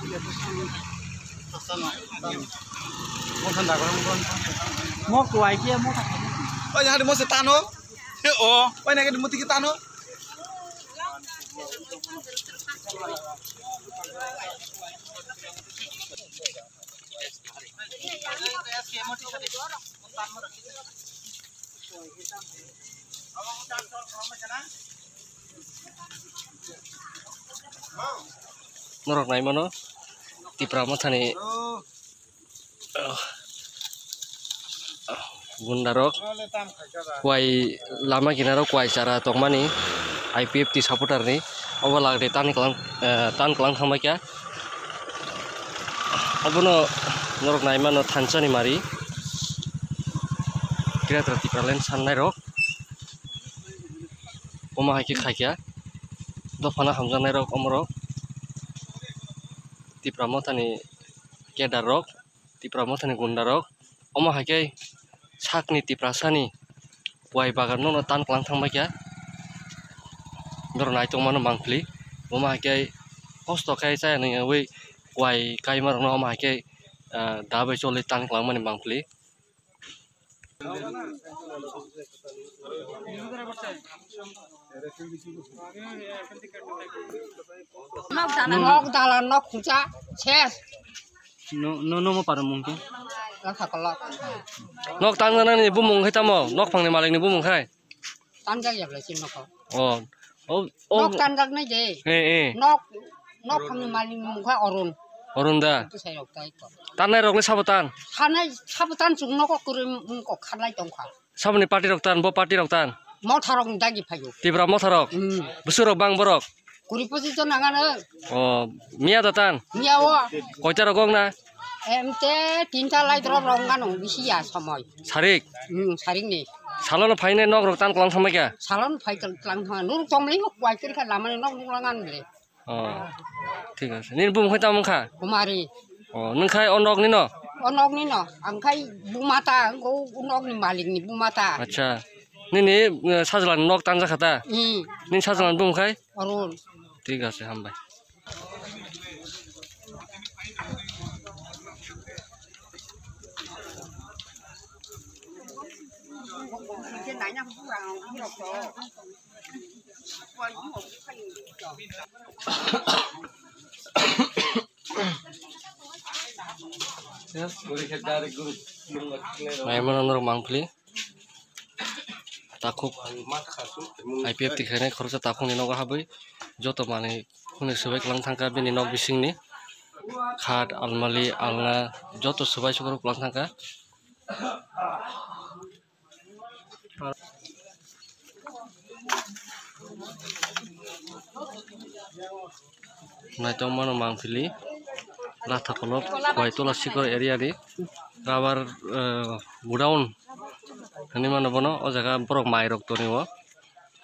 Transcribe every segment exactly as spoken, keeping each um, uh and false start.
Mo kwai khe mo thang. Oi, hari mo se tano. O, oi, nake mo tiki tano. Norok nai mano Tipra Mothani, ah, ah, gunda rok, kwai lama kinaro kwai chara tongmani, I P F T supporter ni obo lagde tan kwlang, eh, tan kwlang thangbai kha. Obono norok nai mano thansa ni mari. Greater Tipraland sannai rok omo hai khe khai kha. Dophano hamjaknai rok omorok Tipra Mothani cadre rok, Tipra Mothani gunda rok. Omo hai khe sakni Tiprasani kwai bagan no tan kwlang thangbai kha. Norok nai tongmano mangpili. Omo hai khe kosto khe chaya nangyawi kwai kaima rokno omo hai khe, ah, da bai choli tan kwlangmani mangpili. Nok dalan, nok khucha, ses. No, no, no, mo paro mung khe? Lakha kolok. Nok tanjanani bumung khai tamo? Nok phangni malikni bumung khai? Tanjak yablai sin nokho. O, o, o. Nok tanjak nai de. Eh, eh. Nok, nok phangni malikni mung kha Arun. Arun da. Tu sai rok tai ko. Tanai rok le sabo tan? Tanai sabo tan chung nokho kwrwi mung kok kharlai tong kha. Saboni party rok tan, bo party rok tan? Motha rok ni dagi phaio. Tipra Motha rok? Hmm. Bwswk rok bang borok? Kuri pochis jon nangano. O, miya da tan? Miya o. Koita rok gok na? Em te tinta lai drop rok ngano bisi ya somoi. Sarik? Hmm, sarik ni. Salono phainai nok rok tan kwlang thangma kya? Salono phai kwlang thangma. Nur chomli kwai kiri kha lamani nok nuk langan le. O, thik ase. Nini bumung khai tamo wngkha? Kumari. O, nwng khai o nokni no? O nokni no. Ang khai bumata, ang o nokni malikni bumata. Acha. Nini, eh, sajlani nok tanjakha ta? Hmm. Nini sajlani bumung khai? Arun. Thik ase, hambai. Naimano norok mangpili takhuk I P F T khainai khoroksa takhukni nogo habwi joto manwi khuni swbai kwlang thangkha bini nok bisingni khat, almali, alna joto swbai sukruk kwlang thangkha. Naitokmano mangpili Latha Kolok Koitula Sikor area ni rubber, eh, godown hinwi mano bono. O jaga borok mai rok tonwi o,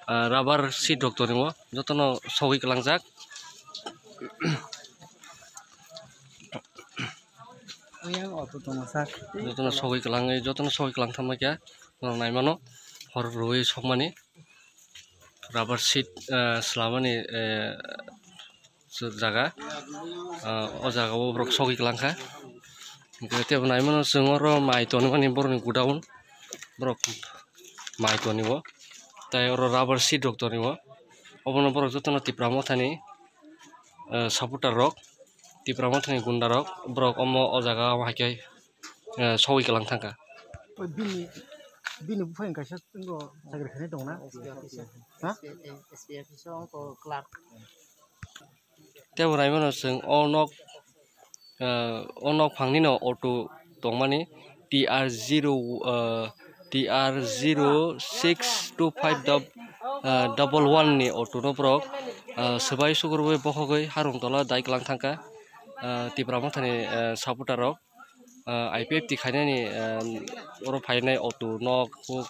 ah, rubber sheet rok tonwi o, jotono sogwi kwlangjak. Jotono sogwi kwlangwi, jotono sogwi kwlang thangma khe norok naimano hor rwui sokmani rubber sheet, ah, swlamani, eh, jaga, ah, o jaga o borok sogwi kwlang kha. Hwnkhe tebo naimano chwng oro mai tonmani borokni godown, borok mai toniwo, tei oro rubber sheet rok toniwo. Obono borok jotono Tipra Mothani, eh, supporter rok, Tipra Mothani gunda rok, borok omo o jaga o hai khe, eh, sogwi kwlang thangkha. Bini, bini buphang kaisa tongo, chakri khainai tongo na? Ha? S P F office o wngkha clerk. Tei bo naimano chwng o nok, ah, o nok phangni no auto tongmani T R zero, ah, T R zero six two five dub-, ah, double one ni auto no borok, ah, swbai sukrubui bokhogwi harung tola dai kwlang thangkha, ah, Tipra Mothani, ah, supporter rok, ah, I P F T khainani, ah, oro phainai auto nok huk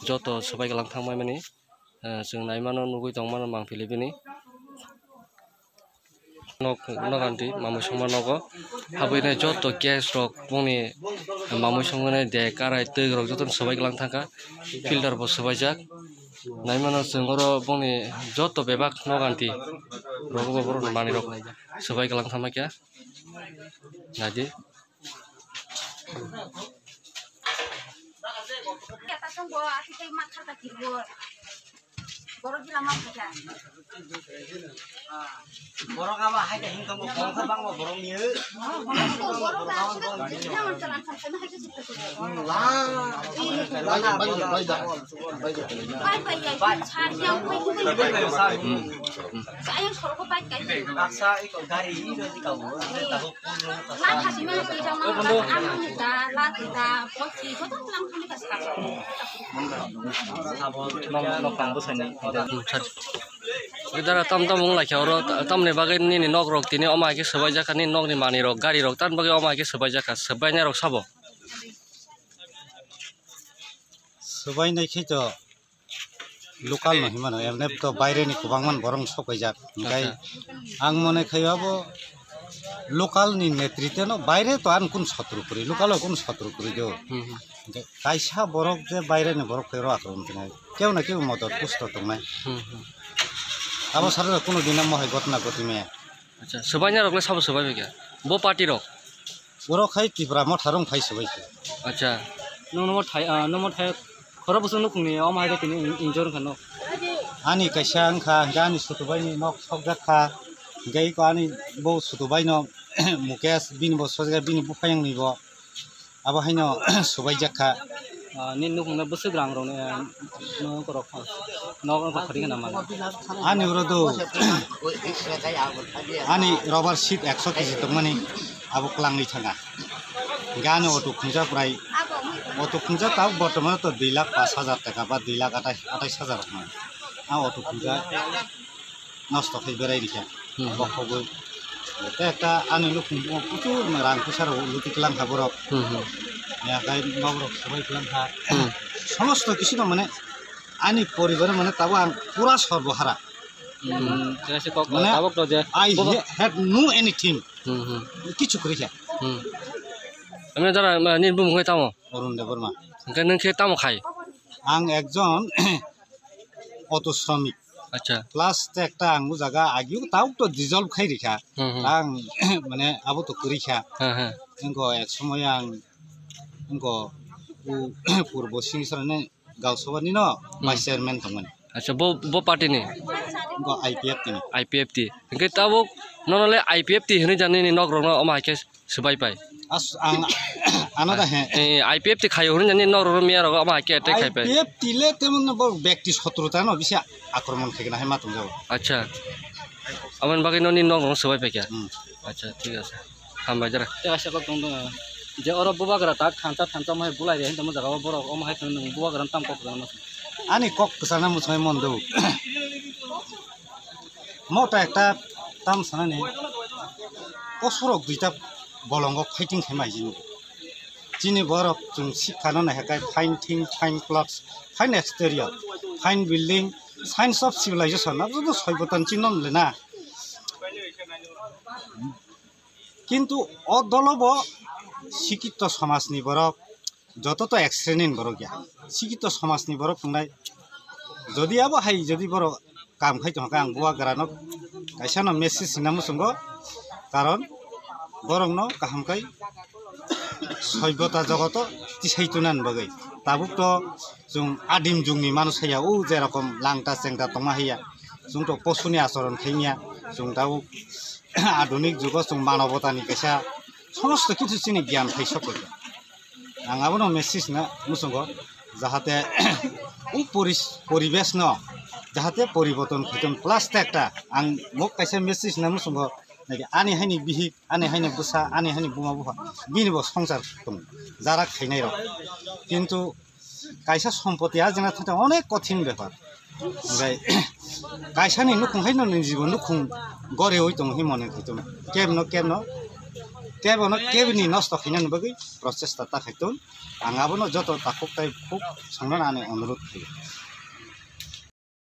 joto swbai kwlang thangmani. Ah, chwng naimano nugui tongmano mangpili bini. Nok, nok anti mamui songma nogo. Habui nai joto gas rok bongni mamui songmani de karai twi rok jotono swbai kwlang thangkha. Filter bo swbaijak. Naimano chwng oro bongni joto bebak nok anti rogo bo borok manwi rok swbai kwlang thangma khe. Nadi. Borok aba hai khe himtong bo borok khe bangma borok ni. Baksa iko gari ino di kabo. Dara tam tam wng laikha oro, tamni bagwi nini nok rok tini omo hai khe swbaijak kha, nini nokni manwi rok, gari rok tamni bagwi omo hai khe swbaijak kha, swbainai rok sabo? Swbainai khe to local no hinmano, emne to baire ni kwbangma borok sok paijak. Hinkhe acha, ang mone khai abo local ni netritwa no, baire to ang kun sotru kwrwi, local o kun sotru kwrwi do. Hmm, hmm. Hinkhe kaisa borok je baire ni borok phai ro akromon tongnai, kebo na kebo modot pusto tongnai. Hmm, hmm. Abo sara kuno din amo hai gotna goti maya. Acha, swbainai rok le sabo swbai bai kha? Bo party rok? Borok hai Tipra Motha rok phai swbai kha. Acha. Nung nomo thai, ah, nomo thai khoro bwswk nukhungni omo hai khe tini in-, injor wngkha no. Ani kaisa wngkha, hinkhe ani sutubai ni nok sokjak kha, hinkhe iko ani bo sutubai no Mukesh bini bo sojak, bini buphayang ni bo. Abo haino subaijak kha. Ah, nini nukhungno bwswk rang rwno, eh, no korok kha. Nok wngkha kwrwi kheno mano. Ani oro do. Ani rubber sheet ekso kg tongmani abo kwlangwi thanga. Hinkhe ani auto khungjak bwrai. Auto khungjak tabuk bortomano to dui lakh pash hajar taka ba dui lakh atai, atais hajar rok mano. A auto khungjak. Nosto khai berai rikha. Hmm. Bokhogwi. Tei ekta ani nukhung bo kuchur rang kwcharo luti kwlangkha borok. Hmm, hmm. Ya, gai nokrok subai kwlangkha. Hmm. Somosto kisino mane ani poribar mane tabo ang pura sorbohara. Hmm. Tei se kok mane tabok to je I ha-, had no anything. Hmm, hmm. Kichu kwrwi kha. Hmm. Amne jara, ma, nini bumung hai tamo? Arun Debbarma. Hwnkhe nwng khe tamo khai? Ang ekjon auto shramik. Acha. Plus te ekta ang o jaga agio tabuk to dissolve khai rikha. Hmm, hmm. Ang mane abo to kwrwi kha. Ha, ha. Wngkha ek somoy ang wngkha o purbo singsorani Gausabani no vice chairman tongmani. Acha, bo, bo party ni? Wngkha I P F T ni. I P F T. Hwnkhe tabuk nono le I P F T hinwi jani ni nok rok no omo hai khe swbai pai. As-, ang, ano da he. Eh, eh, I P F T khayo hwnwi nini nok rok miya rok omo hai khe attack khai pai. I P F T le temon no bo bekti sotruta no bisi akromon khai gana hai ma tong jago. Acha. Aboni bagwi no nini nok rok swbai pai kha. Hmm. Acha, thik ase. Hambai jara. Tei asa kok tong tong. Je oro bubagra tak thansa thansa omo hai bulai re hinta mo jaga o borok omo hai tong bubagra tam kok jana mo. Ani kok kwchana mwsai mon do. Mota ekta tam sanani, o surok duita bolongo fighting khe mai jini. Chini borok chwng sikha no nai hakai fine thing, fine clothes, fine exterior, fine building, signs of civilization, abo joto soi botan chini no le na. Kintu o dolo bo sikito somaj ni borok, joto to ek sreni ni borok ya, sikito somaj ni borok wngnai. Jodi abo hai jodi borok kam khai tongkha, ang bubagra no kaisa no message hwnna muchungo, karon borok no kaham khai soibota jogoto tisai tuna ni bagwi. Tabuk to chwng adim jug ni mano saya, o jerokom langta chengta tongma haiya, chwng to posu ni achoron khai manya, chwng tabuk adunik jugo chwng manobota ni kaisa somosto kichu chini gyan khai sokoi. Ang abono message na muchungo, jahate o poris-, poribesh no jahate poriborton khaiton plus te ekta ang bo kaisa message na muchungo, naki ani haini bihik, ani haini bwsa, ani haini buma bupha, bini bo songsar tong jara khainai rok. Kintu kaisa sompoti ajena thangta onek kothin bepar. Bai, kaisa ni nukhung hai no ni jibo nukhung gore oi tong hi mone khai tong. Kebno, kebno, kebno, kebni nosto khaina ni bagwi prochesta ta khai tong. Ang abono joto takhuk tai khuk songno ani onurodh khai.